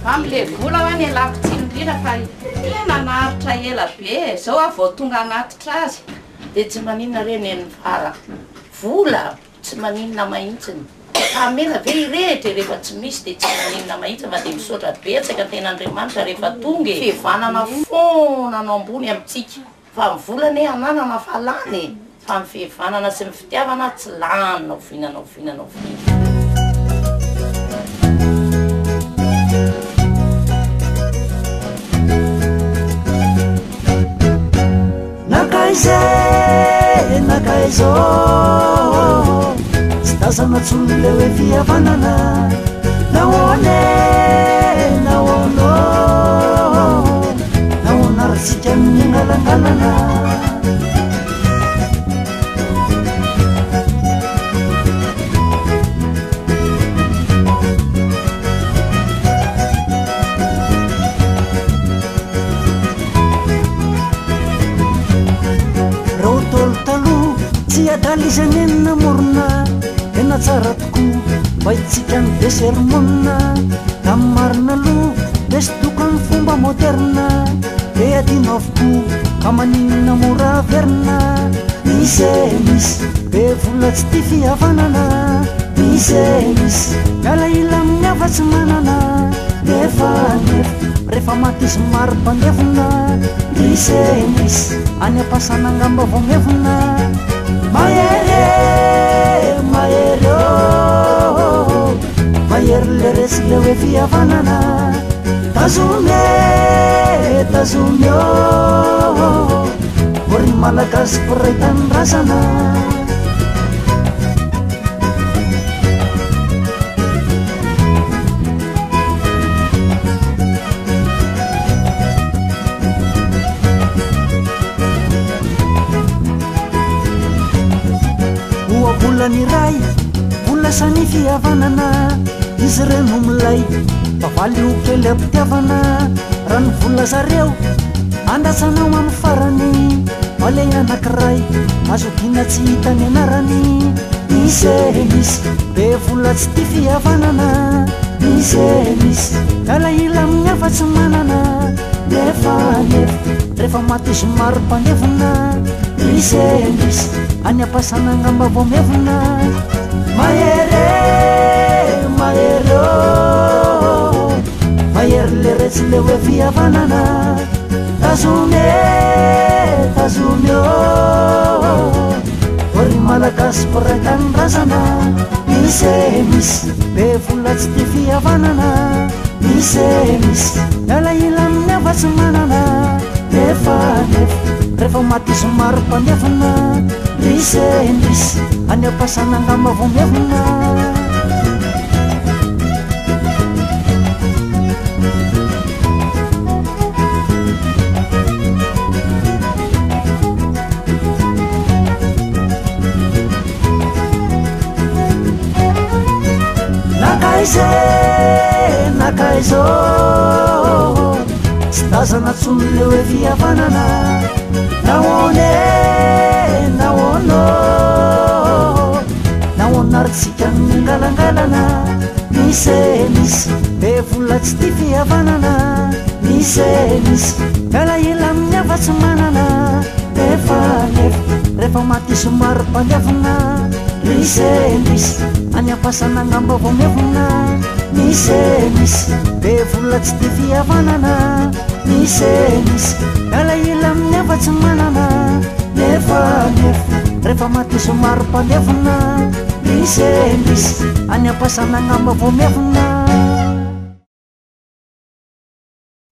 Amle vola hoa nialako tsiny indrindra fa tena naharitra ela be e, zao aho vao tonga hanatitra azy. Dia tsy maninona re neny Fara, vola tsy maninona mahintsiny, fa hamela ve hirehitra e, rehefa tsy misy dia tsy maninona mahintsiny fa dia misaotra betsaka tena Andriamanitra rehefa tonga e, fihevanana foana no ambony amintsika fa ny vola anie ananana fa lany e, fa ny fihevanana sy ny fitiavana tsy lany na oviana na oviana na oviana. Nankaiza e, nankaiza ô, tsy tazana intsony ilay hoe fihavanana. Nahoana e, nahoana ô, nahoana ary tsika no miangalangalana. Raha ntaolo taloha tsy adala izy anie ny namorona. Tena tsara tokoa mba hitsika ny be sermonina. Tamin'ny marina aloha dia sitoko ny fomba moderna. Dia adino avokoa ka maninona mora averina. Misy e misy be vola tsy tia fihavanana. Misy e misy miala ila amin'ny hafa tsy manana. Nefa nefa rehefa maty izy maro mpandevona. Misy e misy any am-pasana angamba vao mievona. Mahery e mahery ô, mahery le resy le hoe fihavanana. Tazomy e tazomy ô, ô ry Malagasy mpiray tanindrazana. Ohabolana iray ho lasa ny fihavanana. Izy ireo no milay fa valio kely am-pitiavana. Raha ny vola zareo andrasanao amin'ny farany. Fa le anankiray azo dina tsy hita ny anarany. Misy e misy be vola tsy tia fihavanana. Misy e misy miala ila amin'ny hafa tsy manana. Nefa nefa rehefa maty izy maro mpandevona. Misy e misy any am-pasana angamba vao mievona. Mahery e mahery ô, mahery le retsy le hoe fihavanana. Tazomy e tazomy ô, ô ry Malagasy mpiray tanindrazana. Misy e misy be vola tsy tia fihavanana. Misy e misy miala ila amin'ny hafa tsy manana. Nefa nefa rehefa maty izy maro mpandevona. Misy e misy any am-pasana angamba vao mievona. Nankaiza e, nankaiza ô, tsy tazana intsony le hoe fihavanana. Nahoana e, nahoana ô, nahoana ary tsika no miangalangalana. Misy e misy be vola tsy tia fihavanana. Misy e misy miala ila amin'ny hafa tsy manana. Nefa nefa rehefa maty izy maro mpandevona. Misy e misy any am-pasana angamba vao mievona. Misy e misy be vola tsy tia fihavanana. Misy e misy miala ila amin'ny hafa tsy manana. Nefa nefa rehefa maty izy maro mpandevona. Misy e misy any am-pasana angamba vao mievona.